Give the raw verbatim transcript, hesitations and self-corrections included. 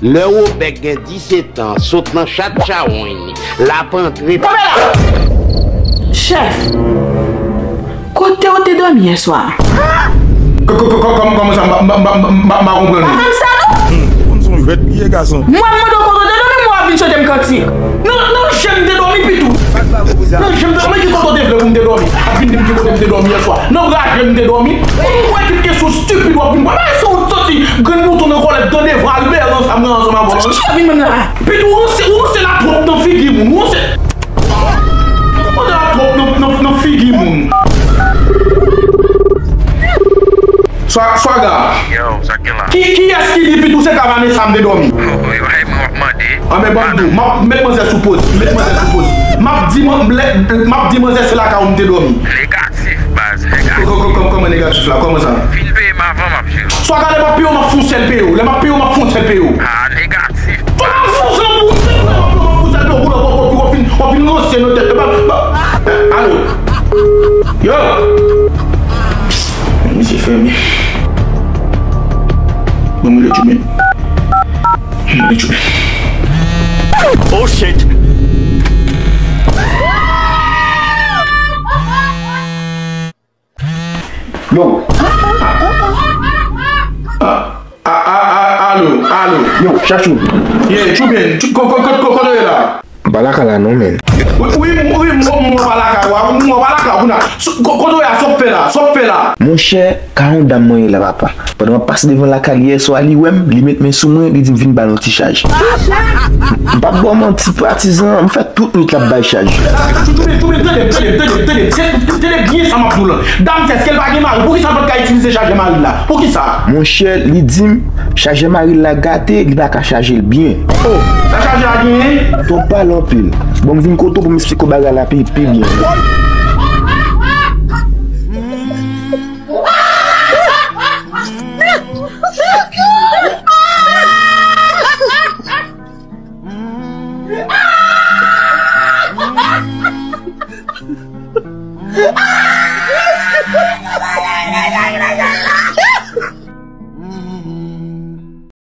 Lè Wobè gen disèt an, sot nan chat chawony, l ap antre. Kanpe la! Chèf, kote w te dòmi yè swa? Kò-, kò-, kò-, kò-, kòman sa? M pa, m pa, m pa, m pa, m pa konprann ou. Pa fè m sa non! Hmm, ou konn se yon jwèt li ye, gason. Mwen mande w kote w te dòmi, mwen w ap vin chante m kantik. Nan, nan je m te dòmi, Pitou. Nan je m te dòmi, ki kote w te vle pou m te dòmi? Ap vin di m ki kote m te dòmi yè swa. Nan bra je m te dòmi. Ou wè ki kesyon stipid w ap vin pran. Bagay sa w soti grenn bouton nan kòlèt, tande vwa Albert nan sa m nan ansanm avè w. Sa w vin menm la? Pitou, ou ranse, ou ranse la twòp nan figi moun. Ou ranse. Ou ranse la twòp nan, nan, nan figi moun. Swa-, Swaga. Yo, sa k gen la? Ki, kiyès ki di Pitou se ka Vanessa m te dòmi? Oh, yo, hey, mwen w ap mande. Anben, ban m di w, m ap met manzè sou poz, met manzè sou poz. M ap di man-, lè, m ap di manzè se lakay ou m te dòmi. Negatif, baz, negatif. Kò-, kò-, kò-, kòman negatif la? Kòman sa? Fin peye m avan, m ap jere w. Swaga, lè m ap peye w, m ap fon sèl peye w. Lè m ap peye w, m ap fon sèl peye w. Ah, negatif. Fò m ap fon sèl pou w, m ap fon sèl peye w, pou w, pou w, pou w fin, w ap fin ranse nan tèt. Alo. Yo. Misye fèmen. Bon, mwen le tchoumen. Mwen le tchoumen. Oh shit. Yo. A, a, a, alo, alo. Yo, Chachou. Ye, tchoumen. Tchou-, ko-, ko-, ko-, ko-, kote w ye la? M pa lakay la non, menn. Wi, wi, wi, m, m, m pa lakay ou a, m pa lakay ou kounye a. Kote w ye a, sa w ap fè la, sa w ap fè la? Monchè, ka yon dam mwen ye la, papa. Pandan m ap pase devan lakay li yè swa, li wè m, li met men sou mwen, li di m vin ba l yon ti chaj. M p ap ba w manti, patizan, m fè tout nwit la ap bay chaj. Tande, tande, tande, tande, tande, tande byen sa m ap di w lan. Dam sa, èske l pa gen mari? Poukisa l pa t ka itilize chajè mari l la? Poukisa? Monchè, li di m, chajè mari l la gate, li pa ka chaje l byen. Oh, sa chajè a genyen? Twòp pale anpil. Bon, m vin kote w pou m esplike w bagay la pi, pi byen.